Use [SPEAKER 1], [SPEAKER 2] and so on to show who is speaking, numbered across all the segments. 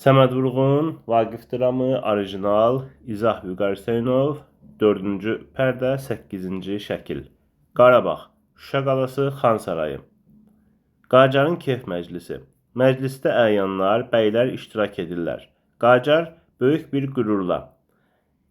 [SPEAKER 1] Səməd Vurğun, Vaqif dramı, orijinal, İzah Vüqar Hüseynov, 4-cü pərdə, 8-ci şəkil. Qarabağ, Şuşa qalası, Xan Sarayı. Qacarın kef məclisi. Məclisdə əyanlar, bəylər iştirak edirlər. Qacar böyük bir qürurla: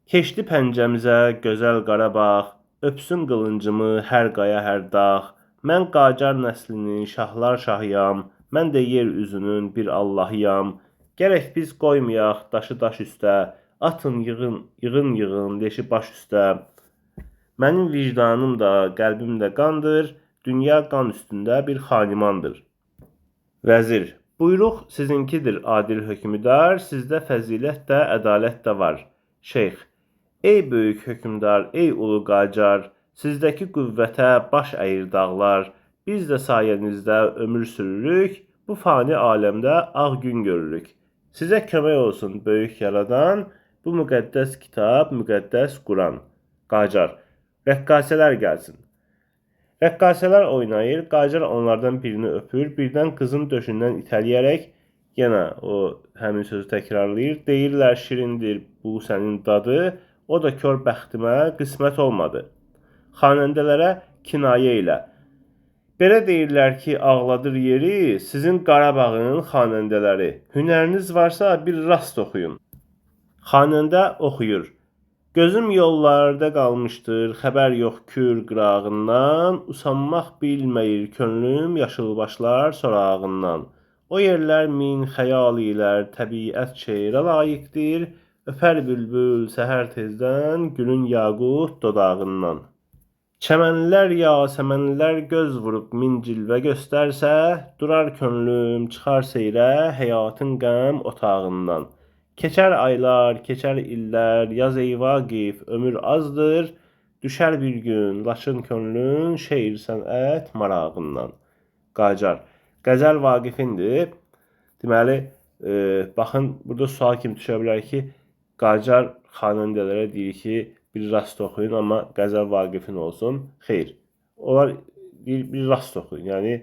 [SPEAKER 1] "Keçdi pəncəmizə gözəl Qarabağ, öpsün qılıncımı hər qaya, hər dağ. Mən Qacar nəslinin şahlar şahıyam, mən də yer üzünün bir Allahıyam. Gərək biz qoymayaq daşı daş üstə, atın yığın, yığın yığın leşi baş üstə. Mənim vicdanım da, qəlbim də qandır, dünya qan üstündə bir xanimandır." Vəzir: "Buyruq sizinkidir adil hökmdar, sizdə fəzilət də, ədalət də var." Şeyx: "Ey böyük hökmdar, ey ulu Qacar, sizdəki qüvvətə baş əyir dağlar. Biz də sayənizdə ömür sürürük, bu fani aləmdə ağ gün görürük. Sizə kömək olsun böyük yaradan, bu müqəddəs kitab, müqəddəs Quran." Qacar: "Rəqqasələr gəlsin." Rəqqasələr oynayır, Qacar onlardan birini öpür, birdən qızın döşündən itələyərək yenə o həmin sözü təkrarlayır. "Deyirlər şirindir bu sənin dadı, o da kor bəxtimə qismət olmadı." Xanəndələrə kinayə ilə: "Belə deyirlər ki, ağladır yeri sizin Qarabağın xanəndələri. Hünəriniz varsa bir rast oxuyun." Xanəndə oxuyur. "Gözüm yollarda qalmışdır, xəbər yox Kür qırağından, usanmaq bilməyir könlüm yaşılbaşlar sorağından. O yerlər min xəyal ilər, təbiət şeirə layiqdir, öpər bülbül səhər tezdən gülün yaqut dodağından. Çəmənlər, yasəmənlər göz vurub min cilvə göstərsə, durar könlüm, çıxar seyrə həyatın qəm otağından. Keçər aylar, keçər illər, yaz ey Vaqif, ömür azdır, düşər bir gün Laçın könlün şeir sənət marağından." Qacar: "Qəzəl Vaqifindir." Deməli, baxın, burada sual kimi düşə bilər ki, Qacar xanəndələrə deyir ki, bir rast oxuyun, amma qəzəl Vaqifin olsun. Xeyr. Onlar bir rast oxuyun. Yəni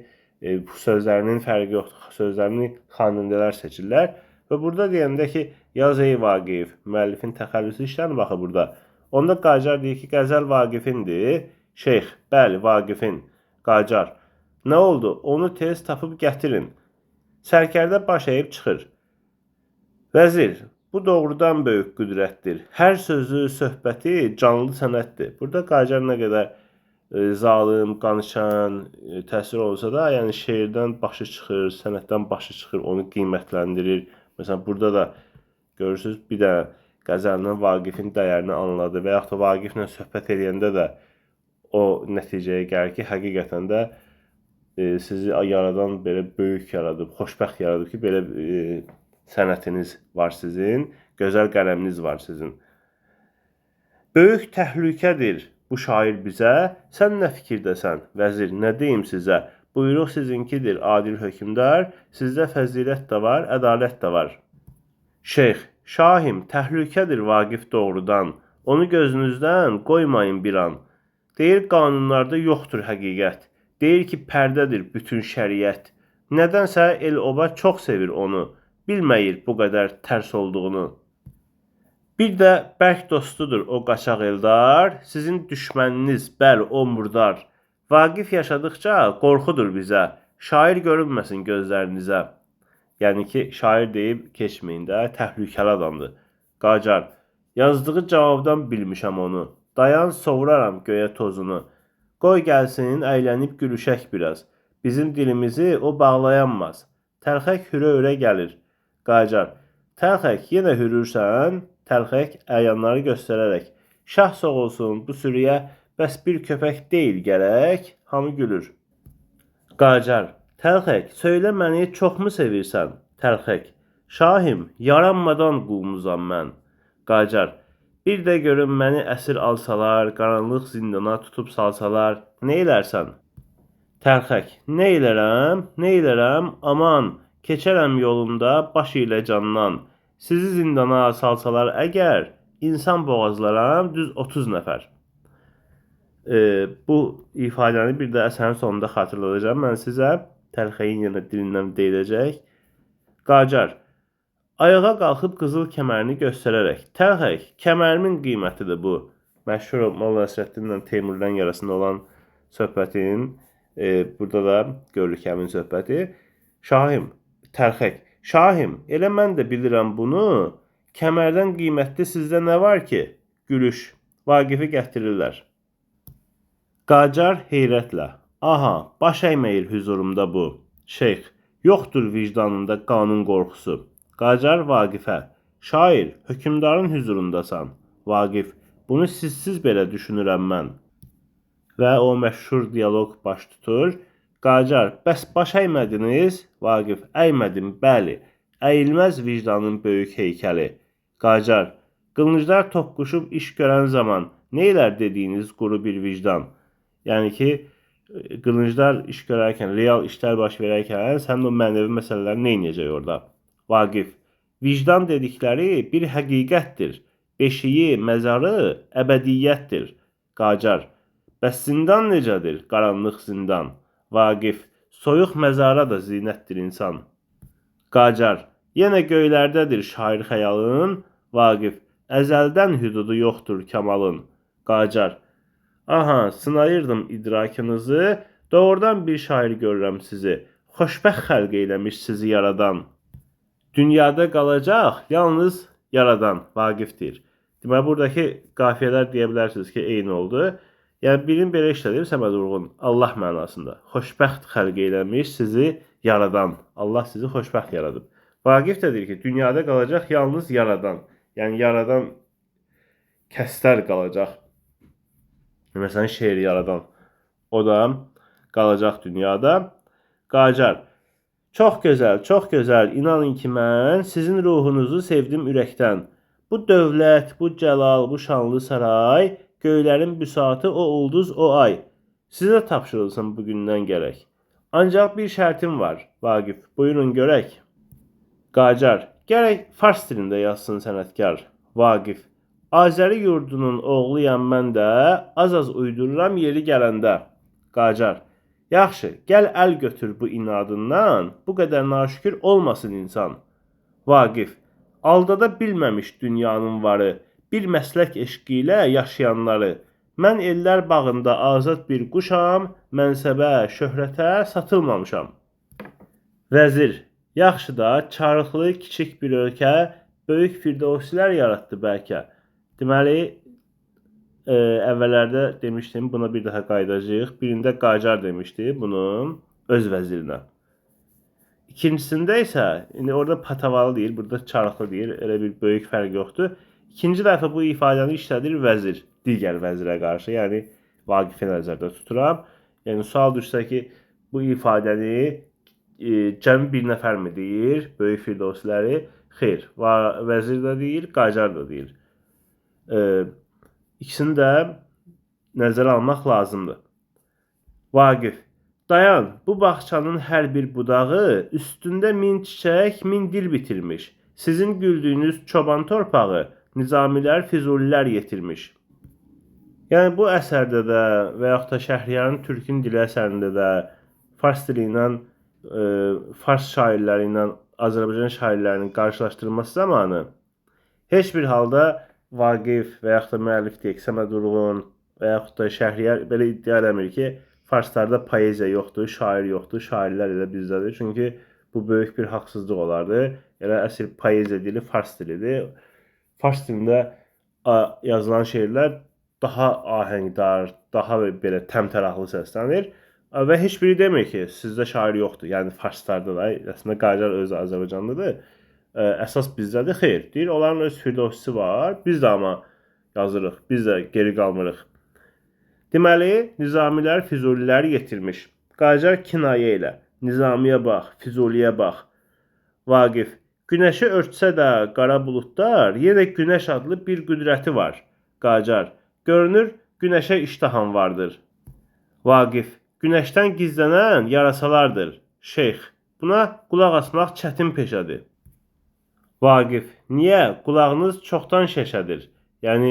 [SPEAKER 1] bu sözlərinin fərqi yoxdur. Sözlərini xanəndələr seçirlər. Və burada deyəndə ki, yaz ey Vaqif, müəllifin təxəllüsü işlənir baxı burada. Onda Qacar deyir ki, qəzəl Vaqifindir. Şeyx: "Bəli, Vaqifin." Qacar: "Nə oldu? Onu tez tapıb gətirin." Sərkərdə baş əyib çıxır. Vəzir: "Bu doğrudan böyük qüdrətdir. Hər sözü, söhbəti canlı sənətdir." Burada Qacar nə qədər zalım, qanışan təsir olsa da, yəni şeirdən başı çıxır, sənətdən başı çıxır, onu qiymətləndirir. Məsələn, burada da görürsüz, bir də qəzəlinin Vaqifin dəyərini anladı və yaxud da Vaqiflə söhbət eləyəndə də o nəticəyə gəlir ki, həqiqətən də sizi yaradan belə böyük yaradıb, xoşbəxt yaradıb ki, belə sənətiniz var sizin, gözəl qələminiz var sizin. "Böyük təhlükədir bu şair bizə. Sən nə fikirdəsən?" Vəzir: "Nə deyim sizə? Buyruq sizinkidir, adil hökmdar. Sizdə fəzilət də var, ədalət də var." Şeyx: "Şahim, təhlükədir Vaqif doğrudan. Onu gözünüzdən qoymayın bir an. Deyir qanunlarda yoxdur həqiqət. Deyir ki, pərdədir bütün şəriət. Nədənsə el-oba çox sevir onu. Bilməyir bu qədər tərs olduğunu. Bir də bərk dostudur o qaçaq Eldar, sizin düşməniniz, bəli, o murdar. Vaqif yaşadıkça qorxudur bizə. Şair görünməsin gözlərinizə." Yəni ki, şair deyib keçməyin də, təhlükəli adamdır. Qacar: "Yazdığı cavabdan bilmişəm onu. Dayan, sovuraram göyə tozunu. Qoy gəlsin, əylənib gülüşək biraz. Bizim dilimizi o bağlayanmaz." Təlxək hürə-hürə gəlir. Qacar: "Təlxək, yenə hürürsən?" Təlxək əyanları göstərərək: "Şah soğulsun bu sürüyə, bəs bir köpək deyil gərək." Hamı gülür. Qacar: "Təlxək, söylə məni çoxmu sevirsən?" Təlxək: "Şahim, yaranmadan qulunuzam mən." Qacar: "Bir də görüm məni əsir alsalar, qaranlıq zindana tutub salsalar, nə elərsən?" Təlxək: "Nə elərəm, nə elərəm, aman, keçərəm yolunda baş ilə candan. Sizi zindana salsalar əgər, insan boğazlaram düz 30 nəfər." Bu ifadəni bir də əsərin sonunda xatırladacağam mən sizə. Təlxəyin yenə dilindən deyiləcək. Qacar: Ayağa qalxıb qızıl kəmərini göstərərək, təlxək, kəmərimin qiymətidir bu. Məşhur Molla Nəsrəddinlə Teymurdan arasında olan söhbətin, burada da görürük həmin söhbəti. Şahim, təlxək, şahim, elə mən də bilirəm bunu. Kəmərdən qiymətli sizdə nə var ki? Gülüş. Vaqifi gətirirlər. Qacar heyrətlə. Aha, baş əyməyir hüzurumda bu. Şeyx, yoxdur vicdanında qanun qorxusu. Qacar Vaqifə. Şair, hökmdarın hüzurundasan. Vaqif, bunu sizsiz belə düşünürəm mən. Və o məşhur dialoq baş tutur. Qacar, bəs baş əymədiniz? Vaqif, əymədim, bəli. Əyilməz vicdanın böyük heykəli. Qacar, qılınclar toqquşub iş görən zaman nə elər dediyiniz quru bir vicdan? Yəni ki, qılınclar iş görərkən, real işlər baş verərkən sənin o mənəvi məsələlər nə edəcək orada? Vaqif, vicdan dedikləri bir həqiqətdir. Beşiyi, məzarı əbədiyyətdir. Qacar, bəs zindan necədir? Qaranlıq zindan. Vaqif, soyuq məzara da zinətdir insan. Qacar, yenə göylərdədir şair xəyalın. Vaqif, əzəldən hüdudu yoxdur kamalın. Qacar, aha, sınayırdım idrakınızı, doğrudan bir şair görürəm sizi. Xoşbəxt xəlq eyləmiş sizi yaradan. Dünyada qalacaq yalnız yaradan, Vaqif deyir. Deməli, buradakı qafiyələr deyə bilərsiniz ki, eyni oldu. Yəni, birini belə işlədir Səməd Vurğun, Allah mənasında. Xoşbəxt xəlq eyləmiş sizi yaradan. Allah sizi xoşbəxt yaradıb. Vaqif də deyir ki, dünyada qalacaq yalnız yaradan. Yəni, yaradan kəslər qalacaq. Məsələn, şeiri yaradan. O da qalacaq dünyada. Qacar, çox gözəl, çox gözəl. İnanın ki, mən sizin ruhunuzu sevdim ürəkdən. Bu dövlət, bu cəlal, bu şanlı saray, göylərin büsatı o ulduz, o ay. Sizə tapşırılsın bugündən gərək. Ancaq bir şərtim var, Vaqif, buyurun görək. Qacar, gərək fars dilində yazsın sənətkar. Vaqif, Azəri yurdunun oğluyam mən də, az-az uydururam yeri gələndə. Qacar, yaxşı, gəl əl götür bu inadından, bu qədər naşükür olmasın insan. Vaqif, aldada bilməmiş dünyanın varı, bir məslək eşqi ilə yaşayanları. Mən ellər bağında azad bir quşam, mənsəbə, şöhrətə satılmamışam. Vəzir, yaxşı da, çarıqlı kiçik bir ölkə, böyük firdevsilər yaratdı bəlkə. Deməli, əvvəllərdə demişdim, buna bir daha qayıdacağıq. Birində Qacar demişdi bunu öz vəzirinə. İkincisində isə, indi orada patavalı deyir, burada çarıqlı deyir, elə bir böyük fərq yoxdur. İkinci dəfə bu ifadəni işlədir vəzir, digər vəzirə qarşı, yəni Vaqifi nəzərdə tuturam. Yəni, sual düşsə ki, bu ifadəni cəmi bir nəfərmi deyir, böyük firdevsləri? Xeyr, vəzir də deyir, Qacar da deyir. İkisini də nəzərə almaq lazımdır. Vaqif, dayan, bu bağçanın hər bir budağı üstündə 1000 çiçək, 1000 dil bitirmiş. Sizin güldüyünüz çoban torpağı Nizamilər, Füzulilər yetirmiş. Yəni, bu əsərdə də və yaxud da Şəhriyarın Türkün dili əsərində də fars dili ilə, fars şairləri ilə Azərbaycan şairlərinin qarşılaşdırılması zamanı heç bir halda Vaqif və yaxud da müəllif deyək, Səməd Vurğun və yaxud da Şəhriyar belə iddia eləmir ki, farslarda poeziya yoxdur, şair yoxdur, şairlər elə bizdədir. Çünki bu böyük bir haqsızlıq olardı. Elə əsl poeziya dili fars dilidir. Fars dilində yazılan şeirlər daha ahəngdar, daha belə təmtəraqlı səslənir. Və heç biri demir ki, sizdə şair yoxdur. Yəni farslarda da, əslində Qacar özü Azərbaycanlıdır. Əsas bizdədir. Xeyr, deyir, onların öz firdevsisi var. Biz də amma yazırıq, biz də geri qalmırıq. Deməli, Nizamilər Füzulilər yetirmiş. Qacar kinayə ilə, Nizamiyə bax, Füzuliyə bax. Vaqif, günəşi örtsə də qara buludlar, yenə günəş adlı bir qüdrəti var. Qacar, görünür, günəşə iştahan vardır. Vaqif, günəşdən gizlənən yarasalardır. Şeyx, buna qulaq asmaq çətin peşədir. Vaqif, niyə? Qulağınız çoxdan şəşədir. Yəni,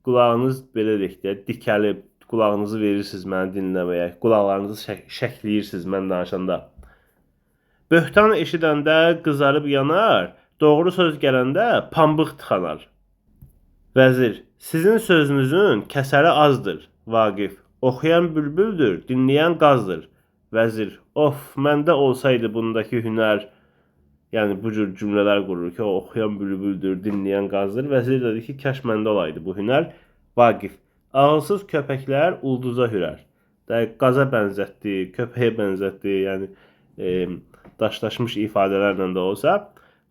[SPEAKER 1] qulağınız belə deyək də, dikəlib, qulağınızı verirsiniz məni dinləməyə, qulaqlarınızı şəkləyirsiniz mən danışanda. Böhtan eşidəndə qızarıb yanar, Doğru söz gələndə pambıq tıxanar. Vəzir, sizin sözünüzün kəsəri azdır. Vaqif, oxuyan bülbüldür, dinləyən qazdır. Vəzir, of, məndə olsaydı bundakı hünər. Yəni bu cür cümlələr qurur ki, o oxuyan bülbüldür, dinləyən qazdır. Vəzir dedi ki, kaş məndə olaydı bu hünər. Vaqif, ağılsız köpəklər ulduza hürər. Dəqiq qaza bənzətdi, köpəyə bənzətdi, yəni daşlaşmış ifadələrlə də olsa.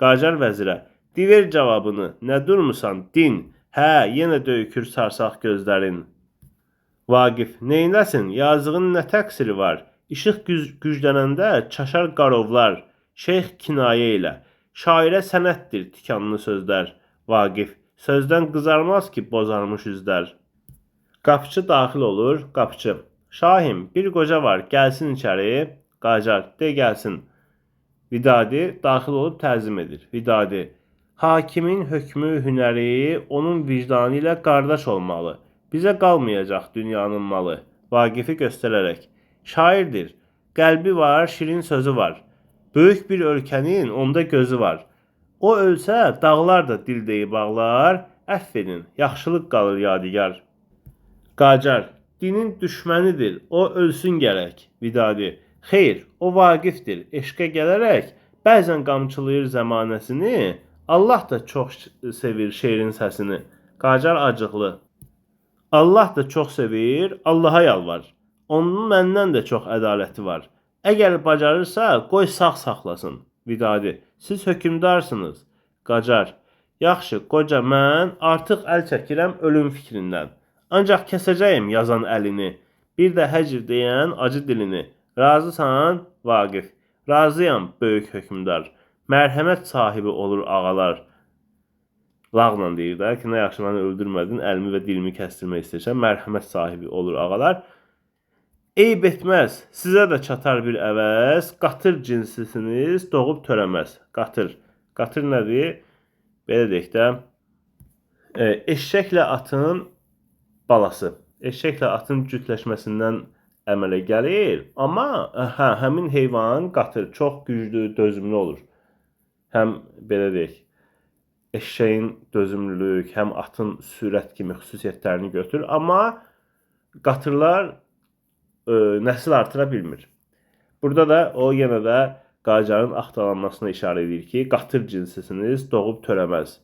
[SPEAKER 1] Qacar vəzirə, diver cavabını, nə durmusan, din. Hə, yenə döykür sarsaq gözlərin. Vaqif, neynəsin, yazığın nə təqsiri var? İşıq güclənəndə çaşar qarovlar. Şeyx kinayə ilə. Şairə sənətdir tikanlı sözlər. Vaqif, sözdən qızarmaz ki, bozarmış üzlər. Qapıçı daxil olur. Qapıçı, şahim, bir qoca var, gəlsin içəri. Qacar, de gəlsin. Vidadi daxil olub təzim edir. Vidadi, hakimin hökmü, hünəri onun vicdanı ilə qardaş olmalı. Bizə qalmayacaq dünyanın malı. Vaqifi göstərərək. Şairdir. Qəlbi var, şirin sözü var. Böyük bir ölkənin onda gözü var. O ölsə dağlar da dil deyib ağlar. Əfv edin, yaxşılıq qalır yadigar. Qacar, dinin düşmənidir, o ölsün gərək. Vidadi, xeyr, o Vaqifdir, eşqə gələrək bəzən qamçılayır zəmanəsini. Allah da çox sevir şeirin səsini. Qacar acıqlı. Allah da çox sevir, Allaha yalvar. Onun məndən də çox ədaləti var. Əgər bacarırsa, qoy sağ saxlasın. Vidadi, siz hökmdarsınız. Qacar, yaxşı, qoca mən artıq əl çəkirəm ölüm fikrindən. Ancaq kəsəcəyim yazan əlini. Bir də həcr deyən acı dilini. Razısan, Vaqif? Razıyam, böyük hökmdar. Mərhəmət sahibi olur ağalar. Lağla deyir də ki, nə yaxşı məni öldürmədin, əlimi və dilimi kəsdirmək istəyirsən. Mərhəmət sahibi olur ağalar. Eyb etməz, sizə də çatar bir əvəz. Qatır cinsisiniz, doğub törəməz. Qatır. Qatır nədir? Belə deyək də, eşşəklə atın balası. Eşşəklə atın cütləşməsindən əmələ gəlir. Amma hə, həmin heyvan qatır çox güclü, dözümlü olur. Həm belə deyək, eşşəyin dözümlülük, həm atın sürət kimi xüsusiyyətlərini götürür. Amma qatırlar nəsil artıra bilmir. Burada da o yenə də Qacarın axtalanmasına işarə edir ki, qatır cinsisiniz doğub törəməz.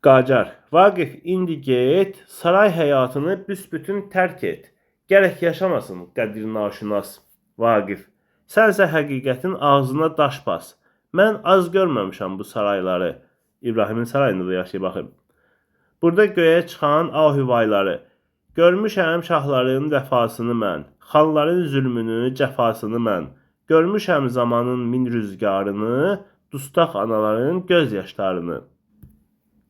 [SPEAKER 1] Qacar, Vaqif indi get, saray həyatını büsbütün tərk et. Gərək yaşamasın qədir naşünas. Vaqif, sənsə həqiqətin ağzına daş bas. Mən az görməmişəm bu sarayları. İbrahimin sarayında da yaşayıb axı. Burada göyə çıxan ahüvayları. Görmüşəm şahların vəfasını mən, xanların zülmünü, cəfasını mən. Görmüşəm zamanın min rüzgarını, dustaq anaların göz yaşlarını.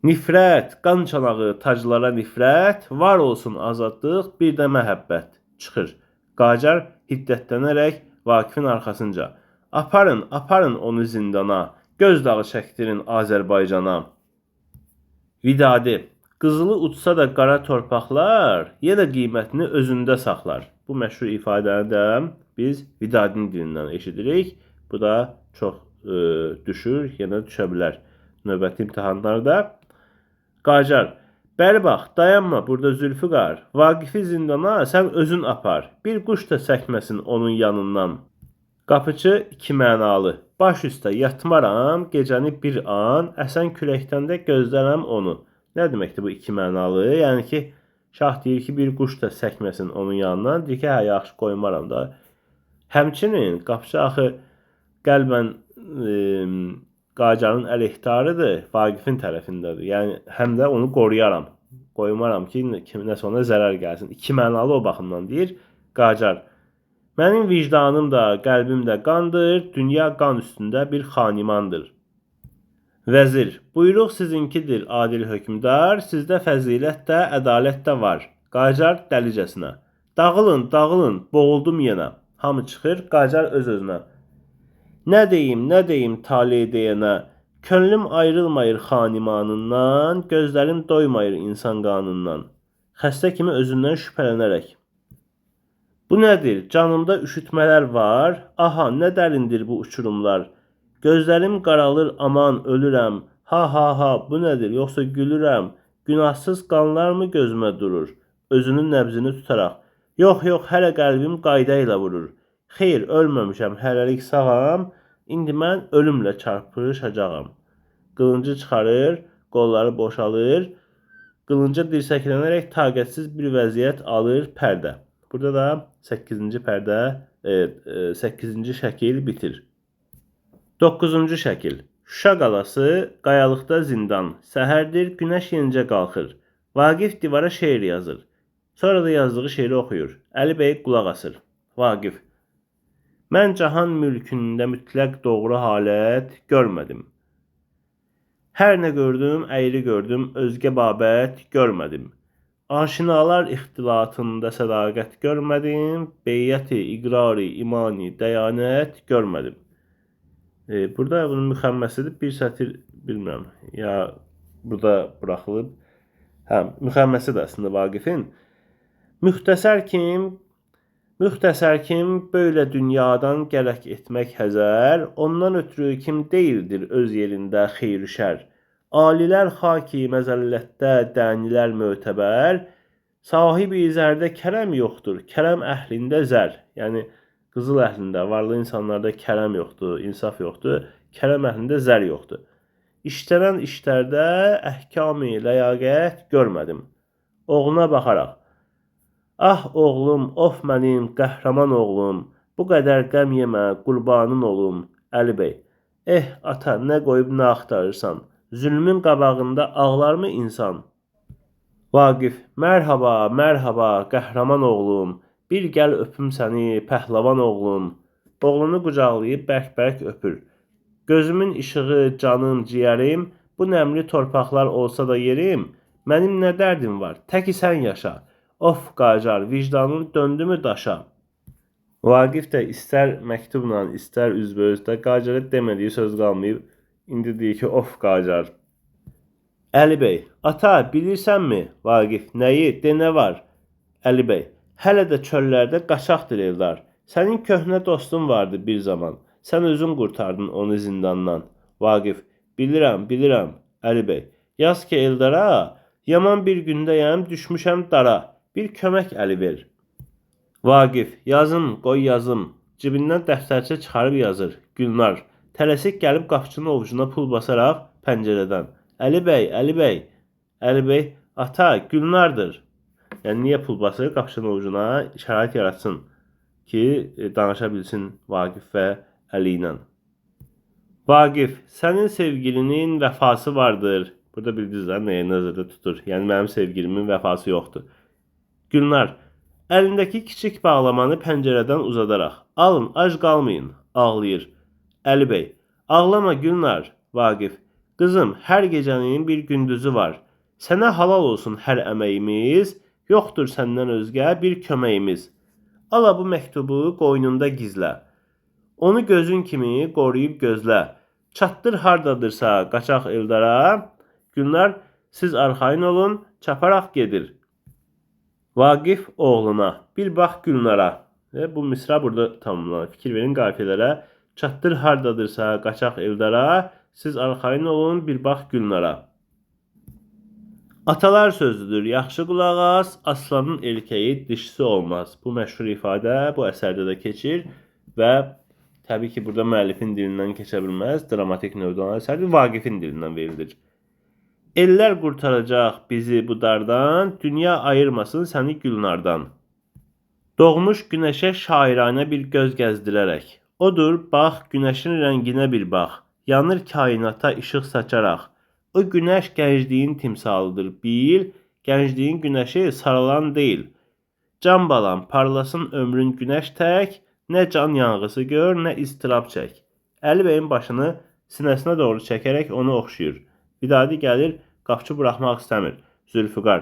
[SPEAKER 1] Nifrət, qan çanağı taclara nifrət, var olsun azadlıq, bir də məhəbbət. Çıxır. Qacar hiddətlənərək Vaqifin arxasınca. Aparın, aparın onu zindana, gözdağı çəkdirin Azərbaycana. Vidadi, qızılı utsa da qara torpaqlar, yenə qiymətini özündə saxlar. Bu məşhur ifadəni də biz Vidadinin dilindən eşidirik. Bu da çox düşür, yenə düşə bilər növbəti imtahanlarda. Qacar, bəri bax, dayanma burada Zülfüqar. Vaqifi zindana sən özün apar. Bir quş da səkməsin onun yanından. Qapıçı iki mənalı. Baş üstə yatmaram, gecəni bir an, əsən küləkdən də gözlərəm onu. Nə deməkdir bu iki mənalı? Yəni ki, şah deyir ki, bir quş da səkməsin onun yanından. Deyir ki, hə, yaxşı qoymaram da. Həmçinin qapıçı axı qəlbən Qacarın əleyhdarıdır, Vaqifin tərəfindədir. Yəni həm də onu qoruyaram. Qoymaram ki, kiminəsə ona zərər gəlsin. İki mənalı o baxımdan deyir Qacar. Mənim vicdanım da, qəlbim də qandır, dünya qan üstündə bir xanimandır. Vəzir, buyruq sizinkidir, adil hökmdar, sizdə fəzilət də, ədalət də var. Qacar dəlicəsinə. Dağılın, dağılın, boğuldum yenə. Hamı çıxır, Qacar öz-özünə. Nə deyim, nə deyim tale deyənə? Könlüm ayrılmayır xanimanından, gözlərim doymayır insan qanından. Xəstə kimi özündən şübhələnərək. Bu nədir? Canımda üşütmələr var. Aha, nə dərindir bu uçurumlar. Gözlərim qaralır, aman ölürəm. Ha ha ha, bu nədir? Yoxsa gülürəm? Günahsız qanlar mı gözümə durur? Özünün nəbzini tutaraq. Yox, yox, hələ qəlbim qayda ilə vurur. Xeyr, ölməmişəm, hələlik sağam. İndi mən ölümlə çarpışacağam. Qılıncı çıxarır, qolları boşalır. Qılınca dirsəklənərək taqətsiz bir vəziyyət alır pərdə. Burada da 8-ci pərdə, 8-ci şəkil bitir. 9-cu şəkil. Şuşa qalası, qayalıqda zindan. Səhərdir, günəş yenicə qalxır. Vaqif divara şeir yazır. Sonra da yazdığı şeiri oxuyur. Əli bəy qulaq asır. Vaqif: Mən cahan mülkündə mütləq doğru halət görmədim. Hər nə gördüm, əyri gördüm, özgə babət görmədim. Aşinalar ixtilatında sədaqət görmədim, beyyəti, iqrari, imani, dəyanət görmədim. Burada bunun müxəmməsidir. Bir sətir bilmirəm. Ya burada buraxılıb. Hə, müxəmməsi də əslində Vaqifin. Müxtəsər kim belə dünyadan gərək etmək həzər, ondan ötürü kim deyildir öz yerində xeyr-ü şər. Alilər xaki məzəllətdə, dənilər mötəbər, sahibi zərdə kərəm yoxdur, kərəm əhlində zər. Yəni qızıl əhlində, varlı insanlarda kərəm yoxdur, insaf yoxdur, kərəm əhlində zər yoxdur. İşlənən işlərdə əhkami ləyaqət görmədim. Oğluna baxaraq. Ah oğlum, of mənim qəhrəman oğlum, bu qədər qəm yemə, qurbanın olum. Əli bəy. Eh ata, nə qoyub nə axtarırsan? Zülmün qabağında ağlarmı insan? Vaqif: Mərhaba, mərhaba, qəhrəman oğlum. Bir gəl öpüm səni, pəhləvan oğlum. Oğlunu qucaqlayıb bərk-bərk öpür. Gözümün işığı, canım, ciyərim, bu nəmli torpaqlar olsa da yerim, mənim nə dərdim var, təki sən yaşa. Of Qacar, vicdanın döndümü daşa? Vaqif də istər məktubla, istər üzbəüzdə Qacara demədiyi söz qalmayıb. İndi deyir ki, of Qacar. Əli bəy: Ata, bilirsənmi? Vaqif: Nəyi? De nə var? Əli bəy: Hələ də çöllərdə qaçaqdır Eldar. Sənin köhnə dostun vardı bir zaman. Sən özün qurtardın onu zindandan. Vaqif: Bilirəm, bilirəm. Əli bəy: Yaz ki Eldara, yaman bir gündəyəm, düşmüşəm dara. Bir kömək əli ver. Vaqif: Yazım, qoy yazım. Cibindən dəftərçə çıxarıb yazır. Gülnar tələsik gəlib qapıçının ovucuna pul basaraq pəncərədən. Əli bəy, Əli bəy. Əli bəy: Ata, Gülnardır. Yəni niyə pul basır qapıçının ovucuna? Şərait yaratsın ki, danışa bilsin Vaqif və Əli ilə. Vaqif: Sənin sevgilinin vəfası vardır. Burada bildiniz də nəyə nəzərdə tutur. Yəni mənim sevgilimin vəfası yoxdur. Gülnar əlindəki kiçik bağlamanı pəncərədən uzadaraq. Alın, ac qalmayın. Ağlayır. Əli bəy: Ağlama Gülnar. Vaqif: Qızım, hər gecənin bir gündüzü var. Sənə halal olsun hər əməyimiz, yoxdur səndən özgə bir köməyimiz. Ala bu məktubu qoynunda gizlə. Onu gözün kimi qoruyub gözlə. Çatdır hardadırsa qaçaq Eldara. Gülnar: Siz arxayın olun, çaparaq gedir. Vaqif oğluna: Bir bax Gülnara. Və bu misra burada tamamlanır. Fikir verin qafiyələrə. Çatdır hardadırsa qaçaq Eldara. Siz arxayın olun, bir bax Gülnara. Atalar sözüdür, yaxşı qulaq as, aslanın erkəyi dişisi olmaz. Bu məşhur ifadə bu əsərdə də keçir və təbii ki, burada müəllifin dilindən keçə bilməz. Dramatik növdə olan əsərdir, Vaqifin dilindən verilir. Ellər qurtaracaq bizi bu dardan, dünya ayırmasın səni Gülnardan. Doğmuş günəşə şairanə bir göz gəzdirərək. Odur, bax, günəşin rənginə bir bax, yanır kainata işıq saçaraq. O günəş gəncliyin timsalıdır, bil, gəncliyin günəşi saralan deyil. Can balam, parlasın ömrün günəş tək, nə can yanğısı gör, nə iztirab çək. Əli bəyin başını sinəsinə doğru çəkərək onu oxşayır. Vidadi gəlir, qapçı buraxmaq istəmir. Zülfüqar: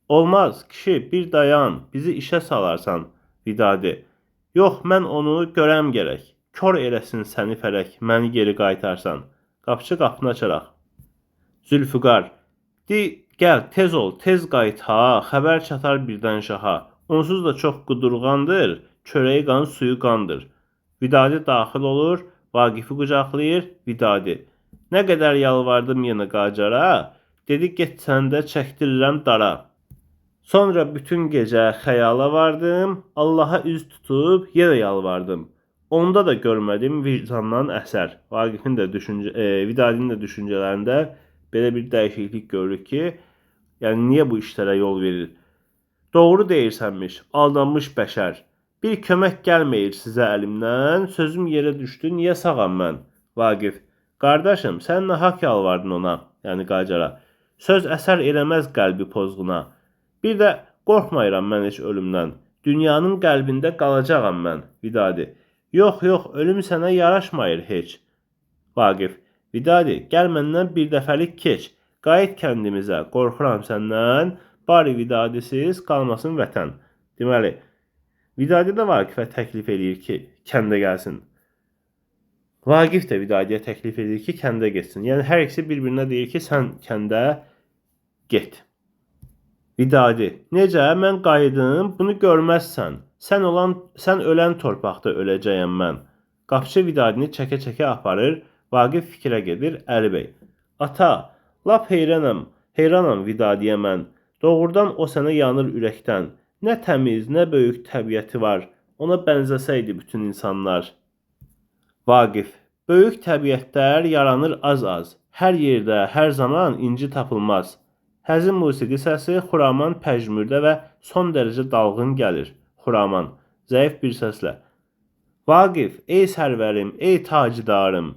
[SPEAKER 1] Olmaz, kişi, bir dayan, bizi işə salarsan. Vidadi: Yox, mən onu görəm gərək. Kor eləsin səni fələk, məni geri qaytarsan. Qapıçı qapını açaraq. Zülfüqar: Di, gəl, tez ol, tez qayıt ha, xəbər çatar birdən şaha. Onsuz da çox qudurğandır, çörəyi qan, suyu qandır. Vidadi daxil olur, Vaqifi qucaqlayır, Vidadi. Nə qədər yalvardım yenə Qacara, dedi get sən də çəkdirirəm dara. Sonra bütün gecə xəyala vardım, Allaha üz tutub yenə yalvardım. Onda da görmədim vicdandan əsər. Vaqifin də Vidadinin də düşüncələrində belə bir dəyişiklik görürük ki, yəni niyə bu işlərə yol verir? Doğru deyirsənmiş, aldanmış bəşər. Bir kömək gəlməyir sizə əlimdən, sözüm yerə düşdü, niyə sağam mən? Vaqif, qardaşım, sən nahaq yalvardın ona, yəni Qacara. Söz əsər eləməz qəlbi pozğuna. Bir də qorxmayıram mən heç ölümdən. Dünyanın qəlbində qalacağam mən, Vidadi. Yox, yox, ölüm sənə yaraşmayır heç. Vaqif, Vidadi, gəl məndən bir dəfəlik keç. Qayıt kəndimizə, qorxuram səndən. Bari Vidadisiz qalmasın vətən. Deməli, Vidadi də Vaqifə təklif eləyir ki, kəndə gəlsin. Vaqif də Vidadiyə təklif edir ki, kəndə getsin. Yəni hər ikisi bir-birinə deyir ki, sən kəndə get. Vidadi, necə mən qayıdım, bunu görməzsən. Sən ölən torpaqda öləcəyəm mən. Qapıçı Vidadini çəkə-çəkə aparır. Vaqif fikrə gedir. Əli bəy, ata, lap heyranam, heyranam Vidadiyə mən. Doğrudan o sənə yanır ürəkdən. Nə təmiz, nə böyük təbiəti var. Ona bənzəsəydi bütün insanlar. Vaqif, böyük təbiətlər yaranır az-az. Hər yerdə, hər zaman inci tapılmaz. Həzin musiqi səsi Xuraman pəjmürdə və son dərəcə dalğın gəlir. Xuraman, zəif bir səslə. Vaqif, ey sərvərim, ey tacidarım.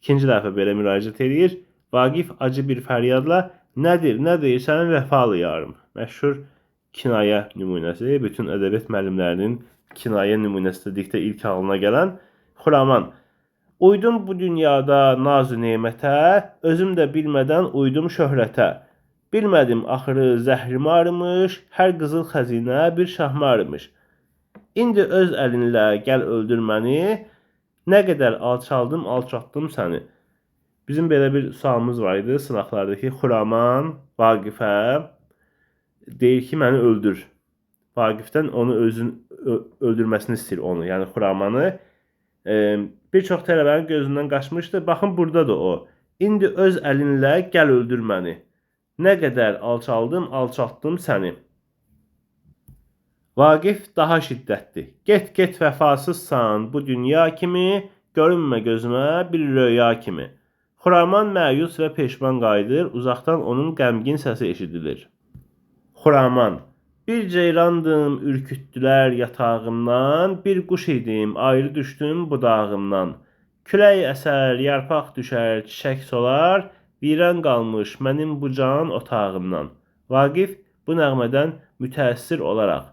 [SPEAKER 1] İkinci dəfə belə müraciət eləyir. Vaqif acı bir fəryadla, nədir, nə deyirsən vəfalı yarım. Məşhur kinayə nümunəsi, bütün ədəbiyyat müəllimlərinin kinayə nümunəsi dedikdə ilk ağlına gələn Xuraman. Uydum bu dünyada naz-ı nemətə, özüm də bilmədən uydum şöhrətə. Bilmədim axırı zəhrimarımış, hər qızıl xəzinə bir şahmarımış. İndi öz əlinlə gəl öldür məni, nə qədər alçaldım, alçatdım səni. Bizim belə bir sualımız var idi sınaqlardakı Xuraman Vaqifə deyir ki, məni öldür. Vaqifdən onu özün öldürməsini istəyir onu, yəni Xuramanı. Bir çox tələbənin gözündən qaçmışdı. Baxın burada da o. İndi öz əlinlə gəl öldür məni. Nə qədər alçaldım, alçatdım səni. Vaqif daha şiddətli. Get, get vəfasızsan bu dünya kimi, görünmə gözümə bir röya kimi. Xuraman məyus və peşman qayıdır, uzaqdan onun qəmgin səsi eşidilir. Xuraman, bir ceyrandım, ürkütdülər yatağımdan, bir quş idim, ayrı düşdüm budağımdan. Külək əsər, yarpaq düşər, çiçək solar, viran qalmış mənim bu can otağımdan. Vaqif bu nəğmədən mütəəssir olaraq,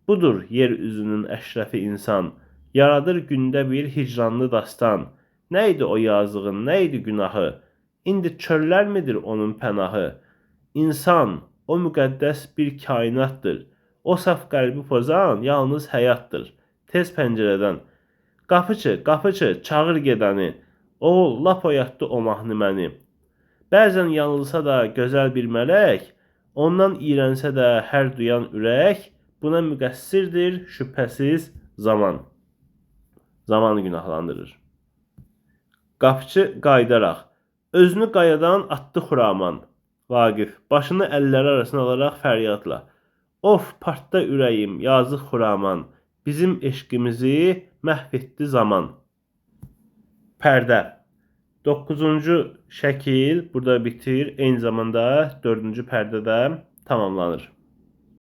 [SPEAKER 1] budur yer üzünün əşrəfi insan, yaradır gündə bir hicranlı dastan. Nə idi o yazığın, nə idi günahı? İndi çöllər midir onun pənahı? İnsan, o müqəddəs bir kainatdır. O saf qəlbi pozan yalnız həyatdır. Tez pəncərədən. Qapıçı, qapıçı, çağır gedəni. Oğul, lap oyatdı o mahnı məni. Bəzən yanılsa da gözəl bir mələk, ondan iyrənsə də hər duyan ürək, buna müqəssirdir şübhəsiz zaman. Zamanı günahlandırır. Qapıçı qayıdaraq, özünü qayadan atdı Xuraman. Vaqif, başını əlləri arasına alaraq fəryadla. Of, partda ürəyim, yazıq Xuraman, bizim eşqimizi məhv etdi zaman. Pərdə. 9-cu şəkil burada bitir. Eyni zamanda 4-cü pərdə də tamamlanır.